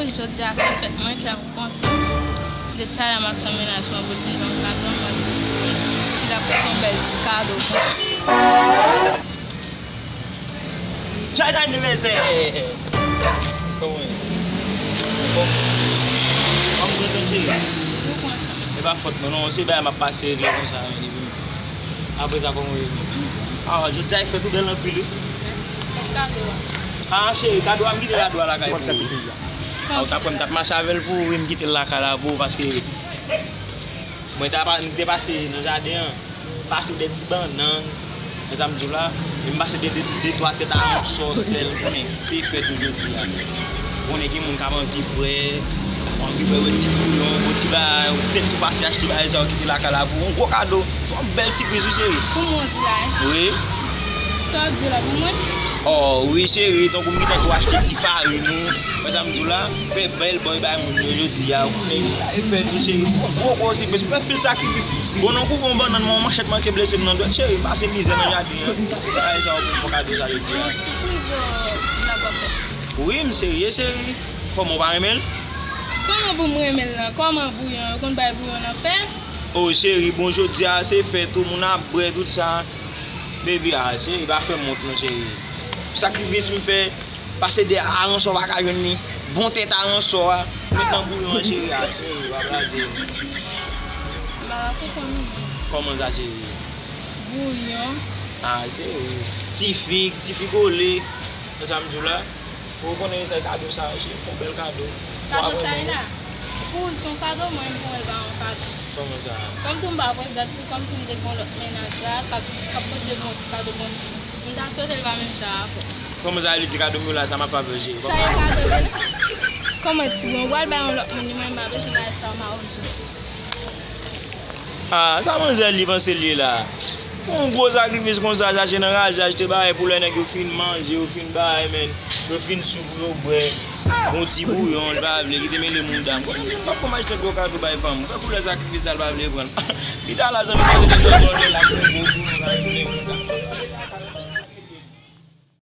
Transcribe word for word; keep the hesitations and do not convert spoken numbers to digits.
Jodi a se fèt mwen, kè m kontan. Depi talè m ap tann mennaj mwen pou l vin ban m kado, m wè l di l ap pote yon bèl ti kado pou mwen. Joyeux anniversaire! Kòman w ye? Bon. Kòman w ye, cheri? Ou kontan? E pa fòt mwen, non. Se bagay m ap pase regle konsa, men depi. Apre sa, kòman w ye? Ah, jodi a, e fèt ou bèl anpil, wi. Kado a. Ah, cheri, kado a, m kite kado a lakay pou ou. Ah, ou t ap wè m t ap mache avè l pou ou, wi, m kite l lakay la pou ou, paske mwen ta pa, m te pase nan jaden an, pase de ti bannann, wè sa m di w la, e m pase de, de, de twa tèt a yon sò sèl, konnen se fèt ou jodi a. Konnen gen moun k ap anvi bwè, anvi bwè, bwè ti bouyon, bwè ti bagay, ou petèt tou pase achte bagay sa yo kite lakay la pou ou, yon gwo kado, se yon bèl sipriz wi cheri. Pou mwen di la, hein? Wi. Sa w di la pou mwen? Oh, wi cheri, tankou m gentan tou achte ti farin ou, wè sa m di w la, fè bèl bòy bay moun yo jodi a, ou konnen, e fèt wi cheri, gwo gwo sipriz, m fè anpil sakrifis. Bon, nan kou gon bannann, men yon manchèt manke blese m nan dwèt, cheri, m pase mizè nan jaden an. Bagay sa yo pou m fè kado sa jodi a. Yon sipriz, euh, black ou ap fè. Wi, m serye, cheri. Kòman, ou pa renmen l? Kòman pou m renmen l nan? Kòman bouyon? Yo konn bay bouyon nan fè? Oh, cheri, bon, jodi a, se fèt ou, moun ap bwè, tout sa. Baby, ah, cheri, pa fè m wont, non, cheri. Sakrifis m fè, pase de aransò pa ka jwenn li. Bon tèt aransò a, met nan bouyon an, cheri, ah, cheri, pa blaze. M pa ka konprann ou menm. Kòman sa, cheri? Bouyon. Ah, cheri. Ti fig, ti fig ole. Wè sa m di w la? Ou konnen se kado sa yo, cheri, m fè w bèl kado. Kado sa e la? Pou w di se yon kado, mwen menm pou mwen l pa yon kado. Kòman sa? Kòm tou m pa pwès dat tou, kòm tou m te gen yon lòt mennaj la, k ap, k ap pote bon ti kado pou mwen. M ta swete l pa menm jan avè w. Kòman sa, li di kado m yo la, sa m ap fè avè l, cheri? Sa e kado m yo la? Kòman ti bon, ou pral bay yon lòt moun li, mwen m pa bezwen bagay sa yo, m a ozou. Ah, sa manzè li panse l ye la? Fè yon gwo sakrifis konsa, chache nan raje, achte bagay pou lè nèg yo fin manje, yo fin bay, men yo fin sou pou yo bwè. Bon ti bouyon, li pa vle, kite mele mouda. Mwen, m p ap pran mache gwo kado bay fanm. Fè koulè sakrifis sa, li pa vle pran. Li ta la, zanmi, mwen te di l la, m pran gwo bouyon, bay mele mouda.